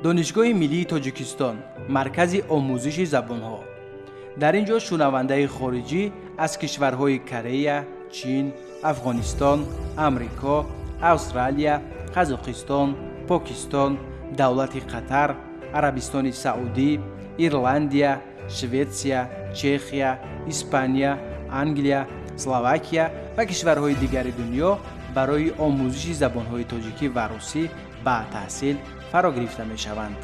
Донишгоҳи миллии Тоҷикистон, маркази омӯзиши забонҳо. Дар ин ҷо шунавандаи хориҷӣ аз кишварҳои Корея, Чин, Афғонистон, Амрико, Австралия, Қазоқистон, Покистон, давлати Қатар, Арабистони Саудӣ, Ирландия, Шветсия, Чехия, Испания, Англия, Словакия ва кишварҳои дигари дунё барои омӯзиши забонҳои тоҷикӣ ва русӣ ба таҳсил фаро гирифта мешаванд.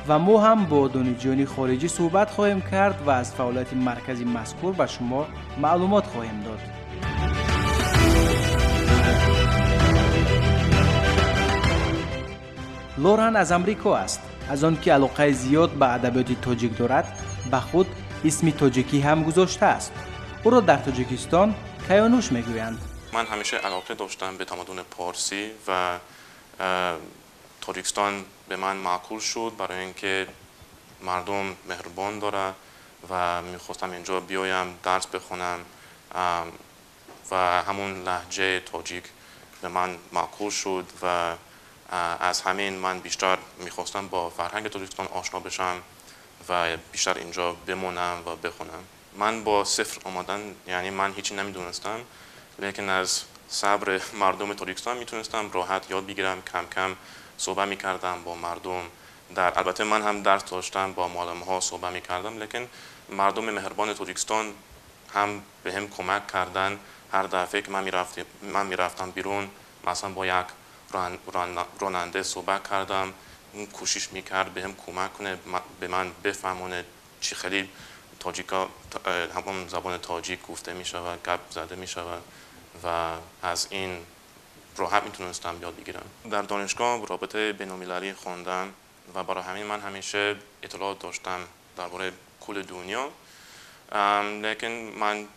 Ва мо ҳам бо донишҷӯёни хориҷӣ суҳбат хоҳем кард ва аз фаъолияти маркази мазкур ба шумо маълумот хоҳем дод. Лоран аз Амрико аст. Аз он ки алоқаи зиёд ба адабиёти тоҷик дорад, ба худ исми тоҷикӣ ҳам гузоштааст. Ӯро дар Тоҷикистон Каёнуш мегӯянд. Ман ҳамеша алоқа доштам ба тамаддуни порсӣ ва Тоҷикистон ба ман маъқул шуд, барои ин ки мардум меҳрубон дорад ва мехостам инҷо биёям, дарс бихонам ва ҳамон лаҳҷаи тоҷик ба ман маъқул шуд ва аз ҳамин ман бештар мехостам бо фарҳанги Тоҷикистон ошно бишам ва бештар инҷо бимонам ва бихонам. Ман бо сифр омадан, яъне ман ҳеҷ намедонистам, лекин аз сабри мардуми Тоҷикистон метавонистам роҳат ёд бигирам, кам-кам суҳбат мекардам бо мардум. Дар албатта ман ҳам дарс доштам, бо муаллимҳо суҳбат мекардам, лекин мардуми меҳрубони Тоҷикистон ҳам ба ҳам кӯмак карданд. Ҳар дафъае ки ман мерафтам берун, масалан бо як ронанда суҳбат кардам, он кӯшиш мекард ба ҳам кӯмак кунад, ба ман бифаҳмонад чӣ хеле тоҷика ҳамон забони тоҷик гуфта мешавад, гап зада мешавад ва аз ин роҳат метавонистам ёд бигирам. Дар донишгоҳ робитаи байналмилалӣ хондам ва барои ҳамин ман ҳамеша иттилоот доштам дар бораи кулли дунё. Лекин ман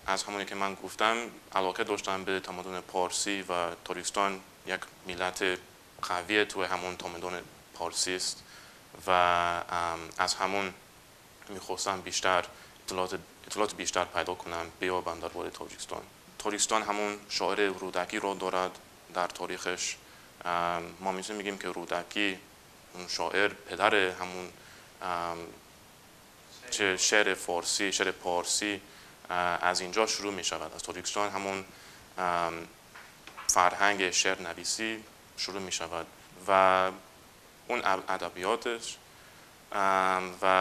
аз ҳамоне ки ман гуфтам алоқа доштам ба тамаддуни порсӣ ва Тоҷикистон як миллати қавӣ توی ҳамон тамаддуни порсӣ аст ва аз ҳамон мехостам бештар иттилоот бештар пайдо кунам, биёбам дар бораи Тоҷикистон. Тоҷикистон ҳамон шоири Рӯдакӣ ро дорад дар таърихаш. Мо метавонем бигӯем ки Рӯдакӣ он шоир падари ҳамон шеъри форсӣ, шеъри порсӣ аз инҷо шурӯъ мешавад. Аз Тоҷикистон ҳамон фарҳанги шеърнависӣ шурӯъ мешавад ва он адабиёташ ва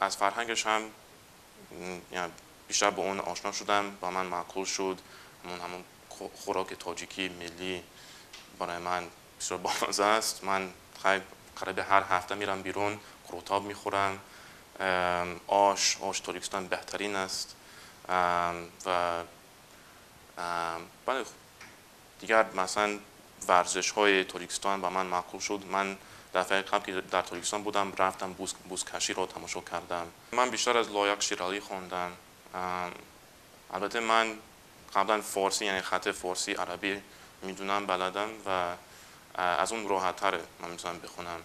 аз фарҳангаш ҳам бештар бо он ошно шудам, ба ман маъқул шуд. Ҳамон хӯроки тоҷикӣ миллӣ барои ман бисёр бомазза аст. Ман қариб ҳар ҳафта мерам берун, қурутоб мехӯрам. Ош Тоҷикистон беҳтарин аст ва бале, дигар масалан варзишҳои Тоҷикистон ба ман маъқул шуд. Ман дафъаи қабл ки дар Тоҷикистон будам, рафтам бузкаширо тамошо кардам. Ман бештар аз Лоиқ Шералӣ хондам. Албатта ман қаблан форсӣ, яъне хати форсӣ арабӣ медонам, баладам ва аз он роҳаттаре ман метавонам бихонам.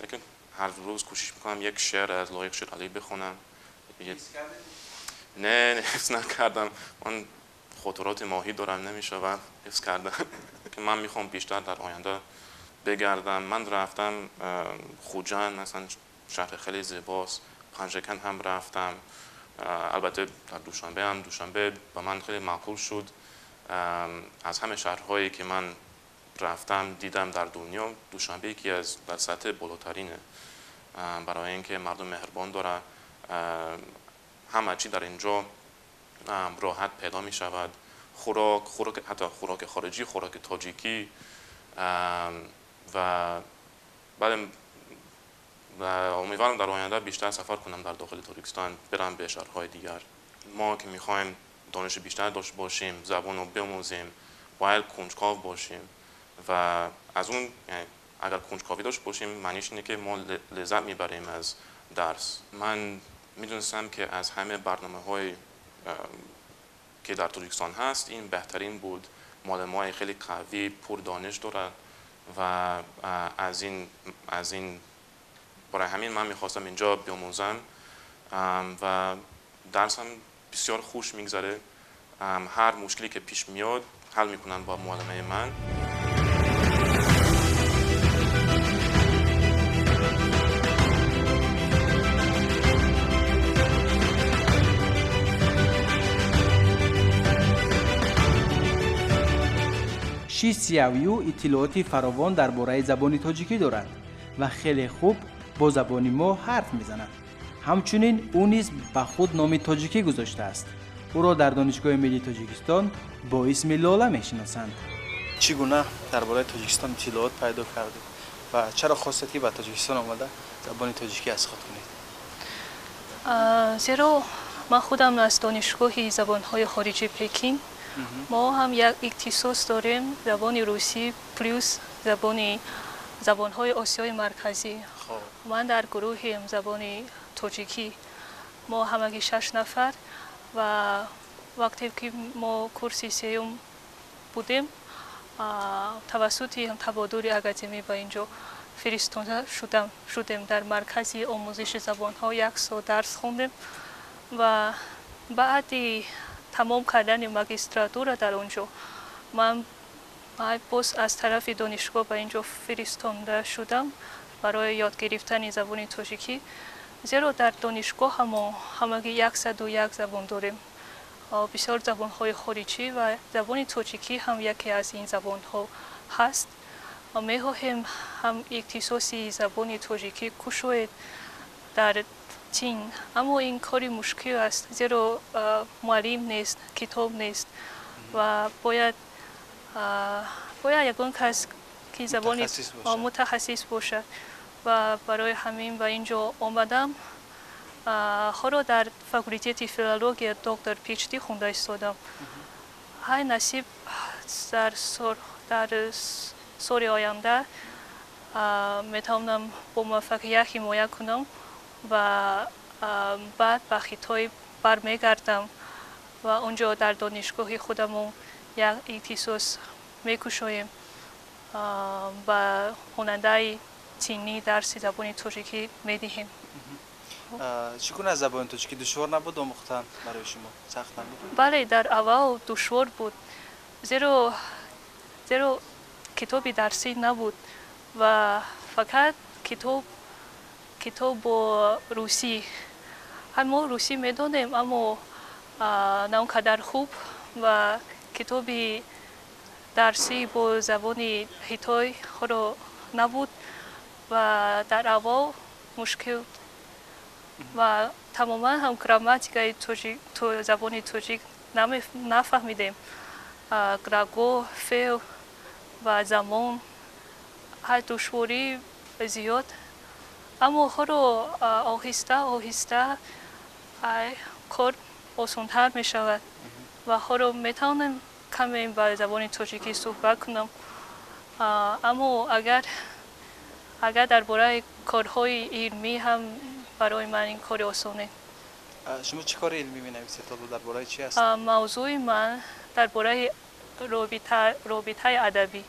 Лекин ҳар рӯз кӯшиш мекунам як шеър аз Лоиқ Шералӣ бихонам. Не, ҳифз накардам. Ман хотироти моҳӣ дорам, намешавад ҳифз кардан. Ман мехоҳам бештар дар оянда бигардам. Ман рафтам Хуҷанд, масалан шаҳри хеле зебост. Панҷакент ҳам рафтам. Албатта дар Душанбе ҳам. Душанбе ба ман хеле маъқул шуд. Аз ҳама шаҳрҳое ки ман рафтам, дидам дар дунё, Душанбе яке аз дар сатҳи болотарине. Барои ин ки мардум меҳрубон дорад, ҳама чӣ дар инҷо роҳат пайдо мешавад. Хӯрок, ҳатто хӯроки хориҷӣ, хӯроки тоҷикӣ ва бале, умедворам дар оянда бештар сафар кунам дар дохили Тоҷикистон, барам ба шаҳрҳои дигар. Мо ки мехоҳем дониши бештар дошта бошем, забонро биомӯзем, бояд кунҷков бошем ва аз он агар кунҷковӣ дошта бошем, маъниш ине ки мо лаззат мебарем аз дарс. Ман медонистам ки аз ҳама барномаҳои ки дар Тоҷикистон ҳаст, ин беҳтарин буд. Муаллимҳои хеле қавӣ, пурдониш дорад ва аз ин барои ҳамин ман мехостам инҷо биомӯзам ва дарсам бисёр хуш мегузарад. Ҳар мушкиле ки пеш меояд ҳал мекунам бо муаллимаи ман. Ши Сяою иттилооти фаровон дар бораи забони тоҷикӣ дорад ва хеле хуб бо забони мо ҳарф мезанад. Ҳамчунин ӯ низ ба худ номи тоҷикӣ гузоштааст. Ӯро дар Донишгоҳи миллии Тоҷикистон бо исми Лола мешиносанд. Чӣ гуна дар бораи Тоҷикистон иттилоот пайдо кардед ва чаро хостед, ки ба Тоҷикистон омада забони тоҷикӣ аз худ кунед? Зеро ман худам аз Донишгоҳи забонҳои хориҷи Пекин, мо ҳам як ихтисос дорем, забони русӣ плюс забонҳои Осиёи Марказӣ. Ман дар гурӯҳи забони тоҷикӣ, мо ҳамагӣ шаш нафар, ва вақте ки мо курси сеюм будем, тавассути табодули академӣ ба ин ҷо фиристонда шудем. Дар маркази омӯзиши забонҳо як сол дарс хондем ва баъди тамом кардани магистратура дар он ҷо ман боз аз тарафи донишгоҳ ба ин ҷо фиристонда шудам барои ёд гирифтани забони тоҷикӣ, зеро дар донишгоҳ мо ҳамагӣ 101 забон дорем, бисёр забонҳои хориҷӣ, ва забони тоҷикӣ ҳам яке аз ин забонҳо ҳаст. Мехоҳем ҳам ихтисоси забони тоҷикӣ кушоед дар Чин, аммо ин кори мушкил аст, зеро муаллим нест, китоб нест ва бояд ягон кас ки забони мутахассис бошад, ва барои ҳамин ба ин ҷо омадам. Ҳоло дар факултети филология доктор PhD хонда истодам. Ҳай, насиб, дар соли оянда метавонам бо муваффақият ҳимоя кунам ва баъд ба Хитой бармегардам ва он ҷо дар донишгоҳи худамон як ихтисос мекушоем, ба хонандаи чинӣ дарси забони тоҷикӣ медиҳем. Чӣ гуна забони тоҷикӣ душвор набуд омӯхтан барои шумо? Сахт набуд? Бале, дар аввал душвор буд, зеро китоби дарсӣ набуд ва фақат китоб бо русӣ. Ҳам мо русӣ медонем, аммо на он қадар хуб, ва китоби дарсӣ бо забони хитой ҳоло набуд ва дар аввал мушкил ва тамоман ҳам грамматикаи забони тоҷик нафаҳмидем. Глагол, феъл ва замон, ҳар душворӣ зиёд, аммо ҳоло оҳиста оҳиста кор осонтар мешавад ва ҳоло метавонем каме ба забони тоҷикӣ суҳбат кунам. Аммо агар дар бораи корҳои илмӣ ҳам барои ман ин кори осоне. Шумо чӣ кори илмӣ менависед? Дар бораи чи аст? Мавзӯи ман дар бораи робитаи адабӣ.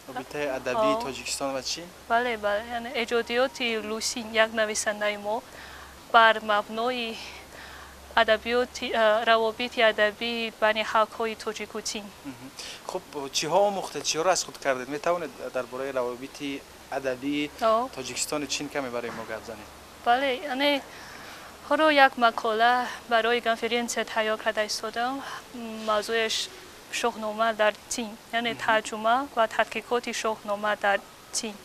Робитаи адабии Тоҷикистон ва Чин? Бале, бале, яъне эҷодиёти Лусин, як нависандаи мо, бар мабнои адабиёти равобити адабӣ байни халқҳои тоҷику чин. Хуб, чиҳо омӯхтед, чиҳоро аз худ кардед? Метавонед дар бораи равобити адабии Тоҷикистону Чин каме барои мо гап занед? Бале, яъне ҳоло як мақола барои конференсия тайёр карда истодам. Мавзӯяш Шоҳнома дар Чин, яъне тарҷума ва тадқиқоти Шоҳнома дар Чин.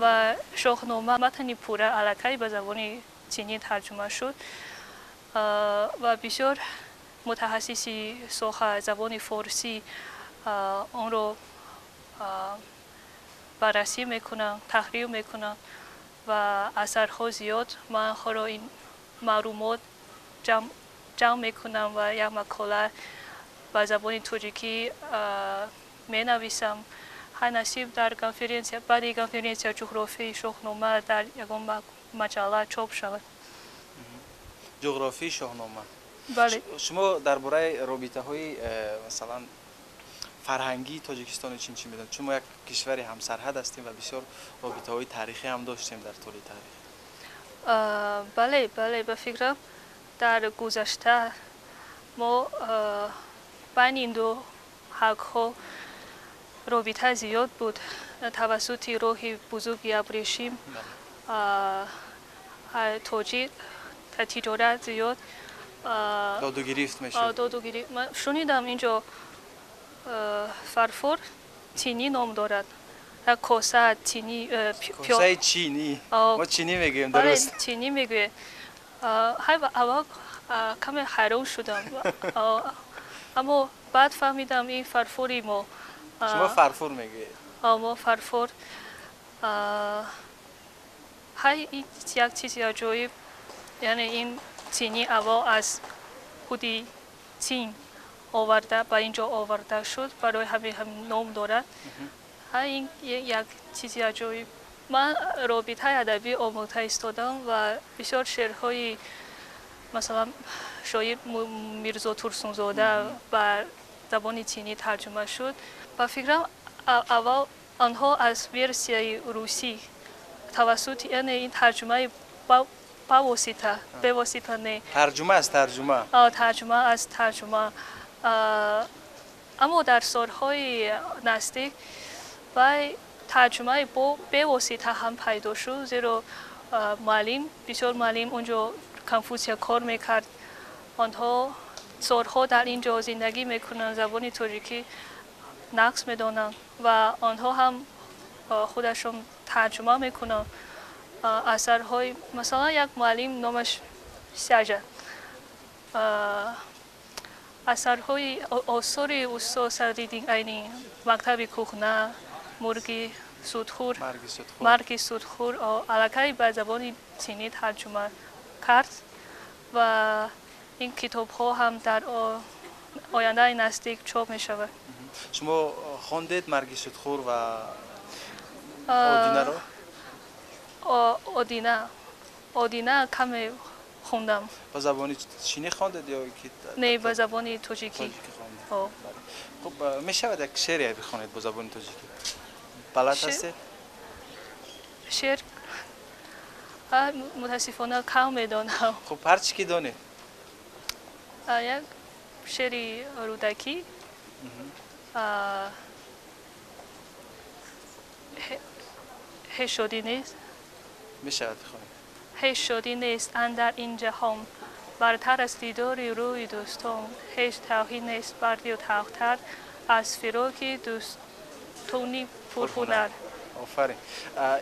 Ва Шоҳнома матни пурра аллакай ба забони чинӣ тарҷума шуд ва бисёр мутахассиси соҳа забони форсӣ онро баррасӣ мекунанд, таҳрир мекунанд ва асарҳо зиёд. Ман ҳоло ин маълумот ҷамъ мекунам ва як мақола ба забони тоҷикӣ менависам. Ҳар насиб, дар конференсия, баъди конференсия ҷуғрофии Шоҳнома дар ягон маҷалла чоп шавад. Ҷуғрофии Шоҳнома? Бале. Шумо дар бораи робитаҳои масалан фарҳангии Тоҷикистону Чин чӣ медонед? Чун мо як кишвари ҳамсарҳад ҳастем ва бисёр робитаҳои таърихӣ ҳам доштем дар тӯли таърих. Бале, бале, ба фикрам, дар гузашта мо байни ин ду халқҳо робита зиёд буд тавассути роҳи бузурги абрешим. Тоҷик тиҷорат зиёд доду гирифт мешуд. Доду гирифт. Ман шунидам, инҷо фарфор тинӣ ном дорад. Як коса тинӣ. Косаи чинӣ. Мо чинӣ мегӯем, дуруст? Чинӣ мегӯем. Ҳай, аввал каме ҳайрон шудам, аммо баъд фаҳмидам, ин фарфори мо. Шумо фарфор мегӯед? Мо фарфор. Ҳай, ин як чизи аҷоиб, яъне ин тинӣ аввал аз худи Чин оварда, ба ин ҷо оварда шуд, барои ҳамин ҳам ном дорад. Ҳай, ин як чизи аҷоиб. Ман робитаи адабӣ омӯхта истодам ва бисёр шеърҳои, масалан, шоир Мирзо Турсунзода ба забони чинӣ тарҷума шуд. Ба фикрам, аввал онҳо аз версияи русӣ тавассути, яъне ин тарҷумаи бавосита, бевосита не. Тарҷума аз тарҷума. Тарҷума аз тарҷума. Аммо дар солҳои наздик вай тарҷумаи бо бевосита ҳам пайдо шуд, зеро муаллим, бисёр муаллим онҷо Конфутсия кор мекард. Онҳо солҳо дар ин ҷо зиндагӣ мекунанд, забони тоҷикӣ нақс медонанд ва онҳо ҳам худашон тарҷума мекунанд асарҳои, масалан, як муаллим номаш Сяжа, асарҳои, осори устод Садриддин Айнӣ, Мактаби кӯҳна, Мурги судхӯр, Марги судхӯр, аллакай ба забони чинӣ тарҷума кард ва ин китобҳо ҳам дар ояндаи наздик чоп мешавад. Шумо хондед Марги судхӯр ва Одинаро? Одина каме хондам. Ба забони чинӣ хондед ё ки? Не, ба забони тоҷикӣ. Хуб, мешавад як шеъре бихонед бо забони тоҷикӣ? Балад ҳастед? Шеър мутаассифона кам медонам. Хуб, ҳар чӣ ки донед. Як шеъри Рӯдакӣ. Ҳеҷ шодӣ нест. Мешавад бихонед. Ҳеҷ шодӣ нест андар ин ҷаҳон, бартар аз дидори рӯи дӯстон. Ҳеҷ талхӣ нест бар дил талхтар аз фироқи дӯстони пурҳунар. Офарин.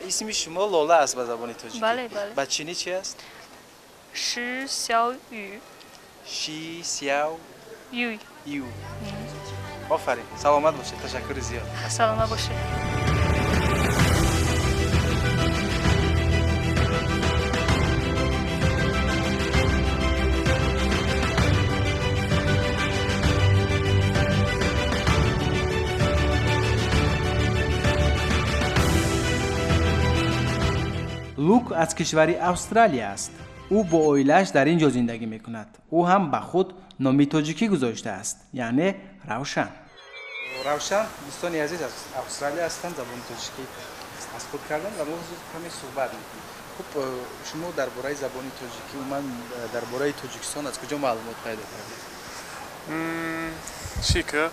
Исми шумо Лола аст ба забони тоҷикӣ? Бале, бале. Ба чинӣ чи аст? Ши Сяо Ю. Ши Сяо Ю. Ю. Офарин, саломат бошед, ташаккури зиёд. Саломат бошед. Лук аз кишвари Австралия аст. Ӯ бо оилааш дар ин ҷо зиндагӣ мекунад. Ӯ ҳам ба худ номи тоҷикӣ гузоштааст, яъне Равшан. Равшан, дӯстони азиз, аз Австралия ҳастанд, забони тоҷикӣ аз худ карданд ва мо каме суҳбат мекунем. Хуб, шумо дар бораи забони тоҷикӣ, умуман дар бораи Тоҷикистон аз куҷо маълумот пайдо кардед? Чӣ ки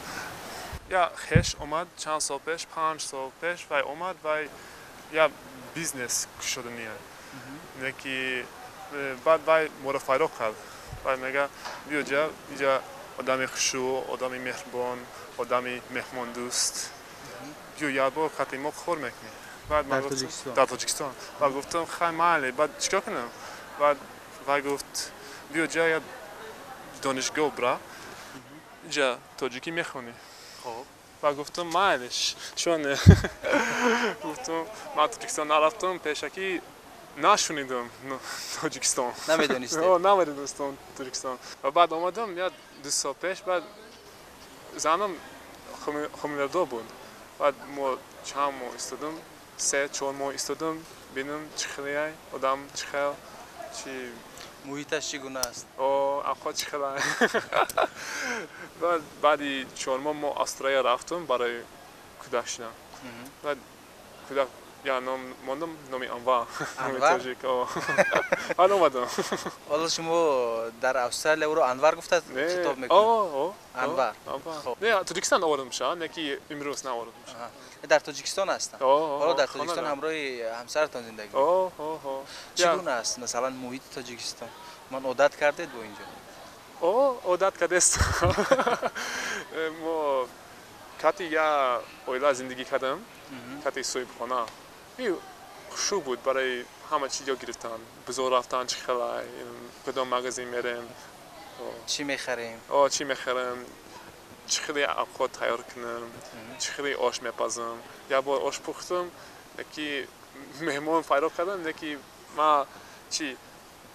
я хеш омад чанд сол пеш, 5 сол пеш вай омад, вай я бизнес кушодания не ки, баъд вай моро файроқ кард. Вай мега, биё ҷа, иҷа одами хушрӯ, одами меҳрубон, одами меҳмондӯст, биё як бор қати мо кор мекунӣ. Баъд ман дар Тоҷикистон. Баъд гуфтам, хай, майли, баъд чикор кунам? Баъд вай гуфт, биё ҷа, як донишгоҳ бира, иҷа тоҷикӣ мехонӣ. Баъд гуфтам, майлиш, чун гуфтам, ман Тоҷикистон нарафтам, пешакӣ нашунидам Тоҷикистон. Намедонистед? Намедонистам Тоҷикистон. Ва баъд омадам як 2 сол пеш. Баъд занам ҳомиладор буд. Баъд мо чанд моҳ истодам, 3-4 моҳ истодам, бинам чӣ хелеай одам, чӣ хел, чи муҳиташ чӣ гуна аст. Авқот чӣ хела. Баъд баъди 4 моҳ мо Австралия рафтам барои кӯдак шудан. Баъд кӯдак я ном мондам, номи Анвар. Анвар? Тоҷик. Баъд омадам. Ҳоло шумо дар Австралия ӯро Анвар гуфта хитоб мекунед? Анвар. Не, Тоҷикистон овардамша, не ки имрӯз наовардамша. Дар Тоҷикистон ҳастам. Ҳоло дар Тоҷикистон ҳамроҳи ҳамсаратон зиндагӣ? Чӣ гуна аст, масалан, муҳити Тоҷикистон? Ман одат кардед бо инҷо? Одат кардест. Мо Кати я оила зиндагӣ кардам, кати соҳибхона. Хушрӯ буд барои ҳама чиз ёд гирифтан. Бозор рафтан чӣ хелай, кадом магазин мерем. Чӣ мехарем? Чӣ мехарем, чӣ хеле авқот тайёр кунам, чӣ хеле ош мепазам. Як бор ош пухтам, яки меҳмон файро кардам, яки ма чи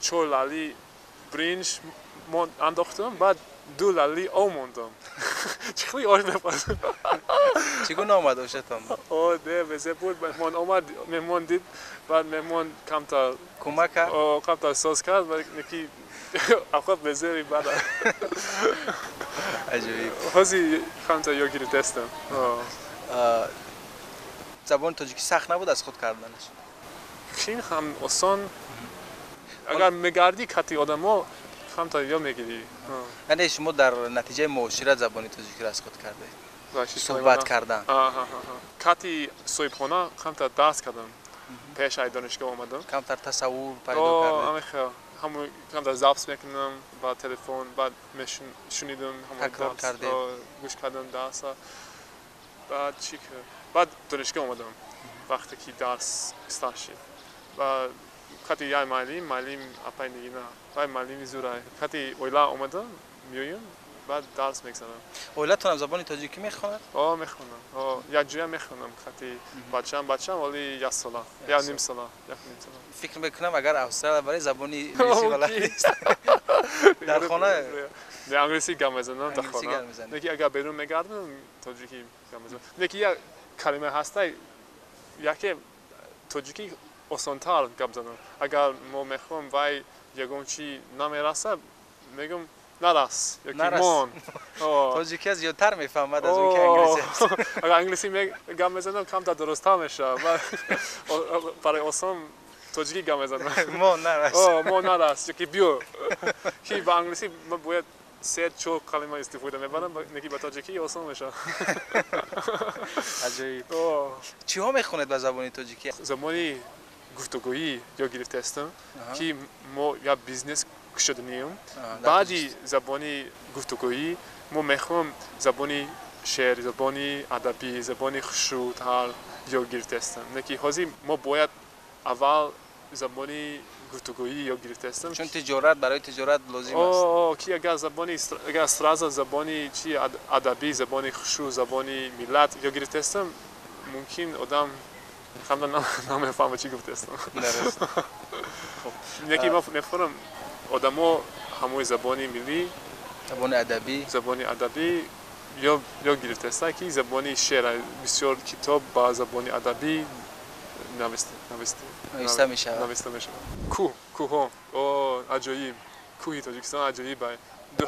4 лали бринҷ андохтам, баъд 2 лали об мондам. Чӣ хеле ош мепазам. Чӣ гуна омад ошатон? Не, безеб буд. Меҳмон омад, меҳмон дид, баъд меҳмон камтар кӯмак кард? Камтар соз кард, яки авқот безеби бад. Аҷоиб. Ҳозир камтар ёд гирифтаастам. Забони тоҷикӣ сахт набуд аз худ карданаш? Қин ҳам осон. Агар мегардӣ кати одамо, камтар ёд мегирӣ. Яъне шумо дар натиҷаи муошират забони тоҷикиро аз худ кардаед? Суҳбат кардан. Кати соҳибхона камтар дарс кардам. Пеш аз донишгоҳ омадам. Камтар тасаввур пайдо кардед? Ҳамон камтар запис мекунам ба телефон, баъд шунидам, такрор кардед, гӯш кардам дарса. Баъд чӣ кард? Баъд донишгоҳ омадам, вақте ки дарс старт шид. Ва кати як муаллим, муаллим апай Нигина, вай муаллими зӯрай. Кати оила омадам, меоям, баъд дарс мегзарам. Оилатонам забони тоҷикӣ мехонад? Мехонам. Якҷоя мехонам кати бачаам, вале 1 сола, 1.5 сола, 1.5 сола. Фикр мекунам агар Австралия барои забони инглисӣ балад нест. Дар хона не, англисӣ гап мезанам дар хона. Неки агар берун мегардам, тоҷикӣ гап мезанам. Неки як калима ҳаста, яке тоҷикӣ осонтар гап занам. Агар мо мехоҳем вай ягон чӣ намераса, мегӯм нарас, ёки мон. Тоҷикия зиёдтар мефаҳмад аз он ки англисӣ аст. Агар англисӣ гап мезанам, камтар дурусттар мешавад. Барои осон тоҷикӣ гап мезанам. Мон нарас. Мон нарас, ёки биё. Ки ба англисӣ ма бояд 3-4 калима истифода мебарам, неки ба тоҷикӣ осон мешавад. Аҷоиб. Чиҳо мехонед ба забони тоҷикӣ? Забони гуфтугӯӣ ёд гирифтаастам, ки мо як бизнес кушоданием. Баъди забони гуфтугӯӣ мо мехоҳем забони шеър, забони адабӣ, забони хушрӯтар ёд гирифтаастам. Неки ҳозир мо бояд аввал забони гуфтугӯӣ ёд гирифтаастам. Чун тиҷорат барои тиҷорат лозим аст. Ки агар забони, агар сразу забони чи адабӣ, забони хушрӯ, забони миллат ёд гирифтаастам, мумкин одам хамда намефаҳмад чӣ гуфтаастам. Дуруст. Неки мо мефаҳмам одамо ҳамои забони миллӣ, забони адабӣ, забони адабӣ ёд гирифтааста, ки забони шеър, бисёр китоб ба забони адабӣ нависта мешавад. Нависта мешавад. Кӯҳҳо, аҷоиб. Кӯҳи Тоҷикистон аҷоиб. Ду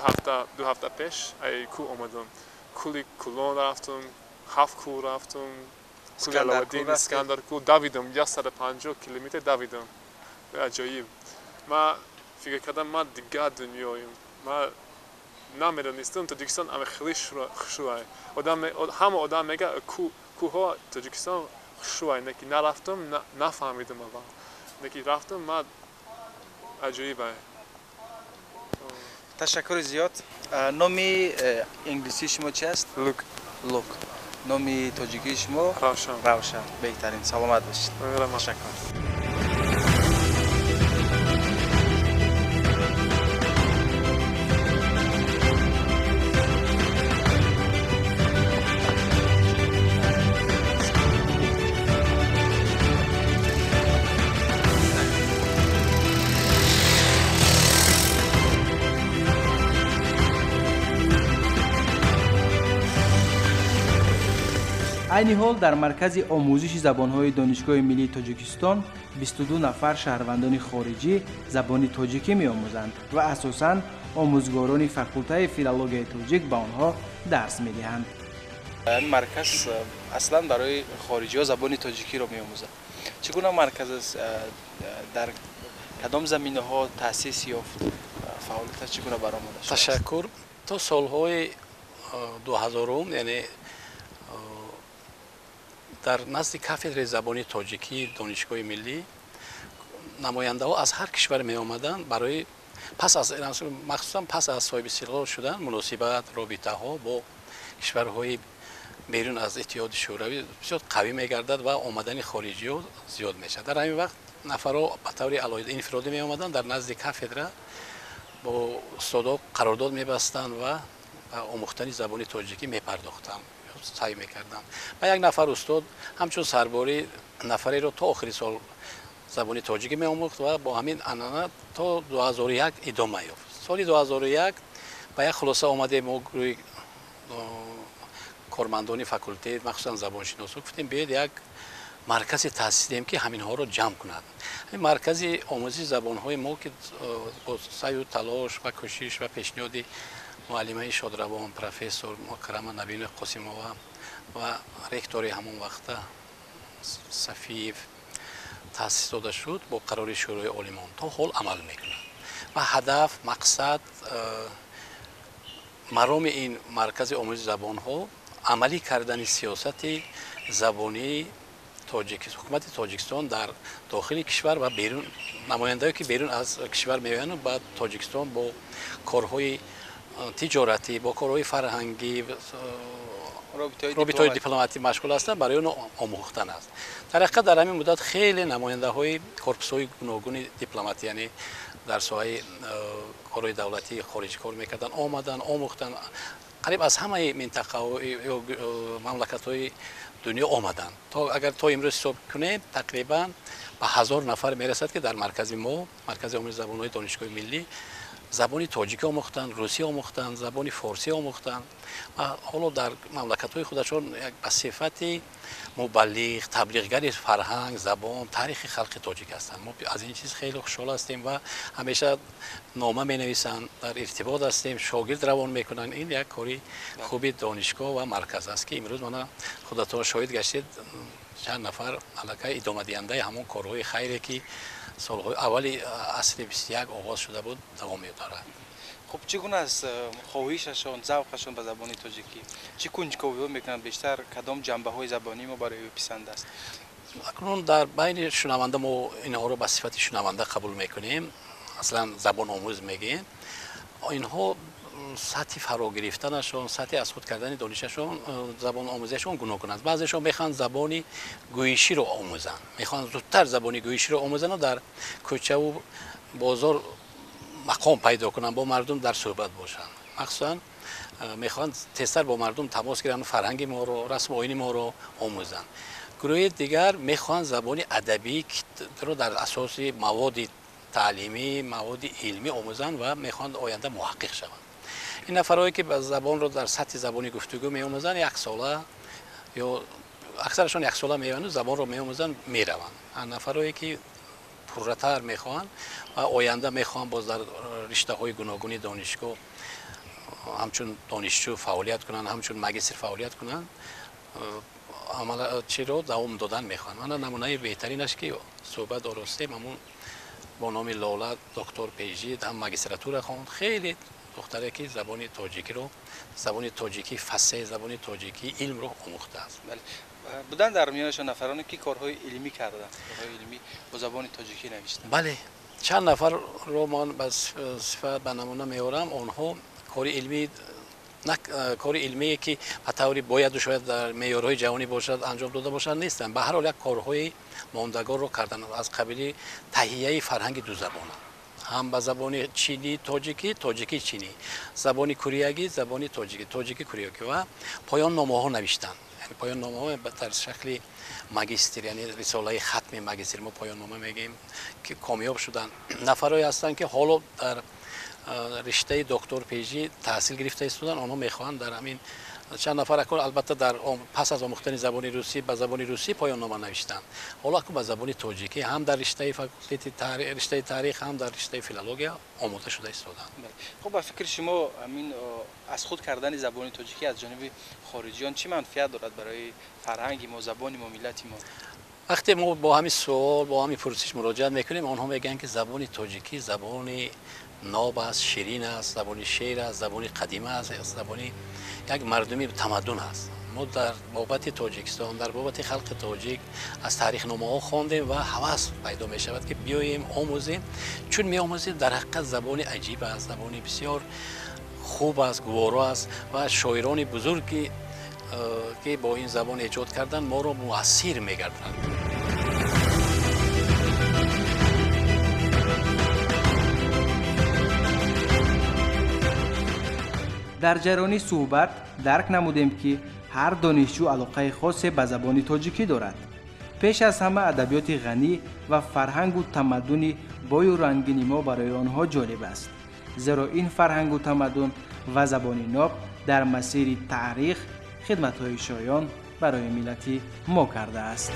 ҳафта пеш ай кӯҳ омадам. Кӯли Кулон рафтам, 7 кӯҳ рафтам, кӯли Аловуддин, Искандаркӯл давидам, 150 километр давидам. Аҷоиб. Ма фикр кардам, ма дигар дунёем. Ма намедонистам Тоҷикистон ама хеле хушрӯай. Ҳама одам мегӯяд кӯҳҳо Тоҷикистон хушрӯай, неки нарафтам, нафаҳмидам аввал. Неки рафтам, ма аҷоибай. Ташаккури зиёд. Номи инглисии шумо чи аст? Лук. Лук. Номи тоҷикии шумо? Равшан. Равшан. Беҳтарин. Саломат бошед. Ташаккур. Айни ҳол дар маркази омӯзиши забонҳои Донишгоҳи миллии Тоҷикистон 22 нафар шаҳрвандони хориҷӣ забони тоҷикӣ меомӯзанд ва асосан омӯзгорони факултаи филологияи тоҷик ба онҳо дарс медиҳанд. Ин марказ аслан барои хориҷиҳо забони тоҷикиро меомӯзад. Чӣ гуна марказ аст? Дар кадом заминаҳо таъсис ёфт? Фаъолияташ чӣ гуна баромада шудааст? Ташаккур. То солҳои 2000, яъне дар назди кафедраи забони тоҷикии Донишгоҳи миллӣ намояндаҳо аз ҳар кишвар меомаданд барои пас аз махсусан пас аз соҳиби истиқлол шудан муносибат, робитаҳо бо кишварҳои Берун аз Иттиҳоди Шӯравӣ бисёр қавӣ мегардад ва омадани хориҷиҳо зиёд мешавад. Дар ҳамин вақт нафарҳо ба таври алоҳида инфиродӣ меомаданд, дар назди кафедра бо устодо қарордод мебастанд ва ба омӯхтани забони тоҷикӣ мепардохтанд, саъй мекарданд. Ва як нафар устод ҳамчун сарборӣ нафареро то охири сол забони тоҷикӣ меомӯхт ва бо ҳамин анъана то 2001 идома ёфт. Соли 2001 ба як хулоса омадем мо, гурӯҳи кормандони факултет, махсусан забоншиносо, гуфтем, биёед як марказе таъсис диҳем, ки ҳаминҳоро ҷамъ кунад. Ҳамин маркази омӯзиши забонҳои мо, ки бо саъю талош ва кӯшиш ва пешниҳоди муаллимаи шодравон, профессор Мукрама Набиева Қосимова ва ректори ҳамон вақта Сафиев таъсис дода шуд, бо қарори Шӯрои олимон то ҳол амал мекунад. Ва ҳадаф, мақсад, мароми ин маркази омӯзиши забонҳо амалӣ кардани сиёсати забонии ҳукумати Тоҷикистон дар дохили кишвар ва берун, намояндае ки берун аз кишвар меоянд ба Тоҷикистон бо корҳои тиҷоратӣ, бо корҳои фарҳангӣ, робитаҳои дипломатӣ машғул ҳастанд, барои он омӯхтан аст. Дар ҳақиқат, дар ҳамин муддат хеле намояндаҳои корпусҳои гуногуни дипломатӣ, яъне дар соҳаи корҳои давлатии хориҷӣ кор мекарданд, омаданд, омӯхтанд. Қариб аз ҳамаи минтақаҳо ё мамлакатҳои дунё омаданд. То агар то имрӯз ҳисоб кунем, тақрибан ба 1000 нафар мерасад, ки дар маркази мо, маркази омӯзиши забонҳои Донишгоҳи миллӣ, забони тоҷикӣ омӯхтанд, русӣ омӯхтанд, забони форсӣ омӯхтанд ва ҳоло дар мамлакатҳои худашон ба сифати мубаллиғ, таблиғгари фарҳанг, забон, таърихи халқи тоҷик ҳастанд. Мо аз ин чиз хеле хушҳол ҳастем ва ҳамеша нома менависанд, дар иртибот ҳастем, шогирд равон мекунанд. Ин як кори хуби донишгоҳ ва марказ аст, ки имрӯз мана худатон шоҳид гаштед, чанд нафар аллакай идомадиҳандаи ҳамон корҳои хайре, ки солҳои аввали асри 21 оғоз шуда буд, давом медорад. Хуб, чӣ гуна аст хоҳишашон, завқашон ба забони тоҷикӣ? Чӣ кунҷковиҳо мекунанд бештар? Кадом ҷанбаҳои забонии мо барои ӯ писанд аст? Акнун дар байни шунаванда мо инҳоро ба сифати шунаванда қабул мекунем, аслан забономӯз мегӯем. Инҳо сатҳи фарогирифтанашон, сатҳи аз худ кардани донишашон, забономӯзиашон гуногун аст. Баъзешон мехоҳанд забони гӯиширо омӯзанд, мехоҳанд зудтар забони гӯиширо омӯзанду дар кӯчаву бозор мақом пайдо кунанд, бо мардум дар суҳбат бошанд. Махсусан мехоҳанд тезтар бо мардум тамос гиранд, фарҳанги моро, расму оини моро омӯзанд. Гурӯҳи дигар мехоҳанд забони адабиро дар асоси маводи таълимӣ, маводи илмӣ омӯзанд ва мехоҳанд оянда муҳаққиқ шаванд. Ин нафарҳое ки забонро дар сатҳи забони гуфтугӯ меомӯзанд, яксола ё аксарашон яксола меоянду забонро меомӯзанд, мераванд. Нафарҳое ки пурратар мехоҳанд ва оянда мехоҳанд боз дар риштаҳои гуногуни донишгоҳ ҳамчун донишҷӯ фаъолият кунанд, ҳамчун магистр фаъолият кунанд, чиро давом додан мехоҳанд. Мана намунаи беҳтаринаш, ки суҳбат оростем, ҳамун бо номи Лола, доктор PhD, ҳам магистратура хонд. Хеле духтаре ки забони тоҷикиро, забони тоҷикӣ фасеҳ, забони тоҷикӣ илмро омӯхтааст. Буданд дар миёнашон нафароне, ки корҳои илмӣ карданд, корҳои илмӣ бо забони тоҷикӣ навиштанд? Бале, чанд нафарро ман ба сифат, ба намуна меорам. Онҳо кори илмӣ, на кори илмие ки ба таври бояду шояд дар меъёрҳои ҷаҳонӣ бошад, анҷом дода бошанд, нестанд. Ба ҳар ҳол як корҳои мондагорро карданд аз қабили таҳияи фарҳанги дузабона, ҳам ба забони чинӣ тоҷикӣ, тоҷикӣ чинӣ, забони кореягӣ, забони тоҷикӣ, тоҷикӣ кореягӣ ва поённомаҳо навиштанд. Поённомаҳо дар шакли магистр, яъне рисолаи хатми магистр, мо поённома мегӯем, ки комёб шуданд. Нафарое ҳастанд, ки ҳоло дар риштаи доктор PhD таҳсил гирифта истоданд. Онҳо мехоҳанд дар ҳамин чанд нафар акун албатта дар пас аз омӯхтани забони русӣ ба забони русӣ поённома навиштанд, ҳоло акун ба забони тоҷикӣ ҳам дар риштаи факултети риштаи таърих, ҳам дар риштаи филология омода шуда истоданд. Хуб, ба фикри шумо, ҳамин аз худ кардани забони тоҷикӣ аз ҷониби хориҷиён чӣ манфиат дорад барои фарҳанги мо, забони мо, миллати мо? Вақте мо бо ҳамин суол, бо ҳамин пурсиш муроҷиат мекунем, онҳо мегӯянд, ки забони тоҷикӣ забони ноб аст, ширин аст, забони шеър аст, забони қадима аст, забони як мардуми тамаддун аст. Мо дар бобати Тоҷикистон, дар бобати халқи тоҷик аз таърихномаҳо хондем ва ҳавас пайдо мешавад, ки биёем омӯзем. Чун меомӯзем, дар ҳақиқат забони аҷиб аст, забони бисёр хуб аст, гуворо аст ва шоирони бузурги ки бо ин забон эҷод карданд, моро муассир мегардонанд. Дар ҷараёни суҳбат дарк намудем, ки ҳар донишҷӯ алоқаи хосе ба забони тоҷикӣ дорад. Пеш аз ҳама адабиёти ғанӣ ва фарҳангу тамаддуни бою рангини мо барои онҳо ҷолиб аст, зеро ин фарҳангу тамаддун ва забони ноб дар масири таърих хидматҳои шоён барои миллати мо кардааст.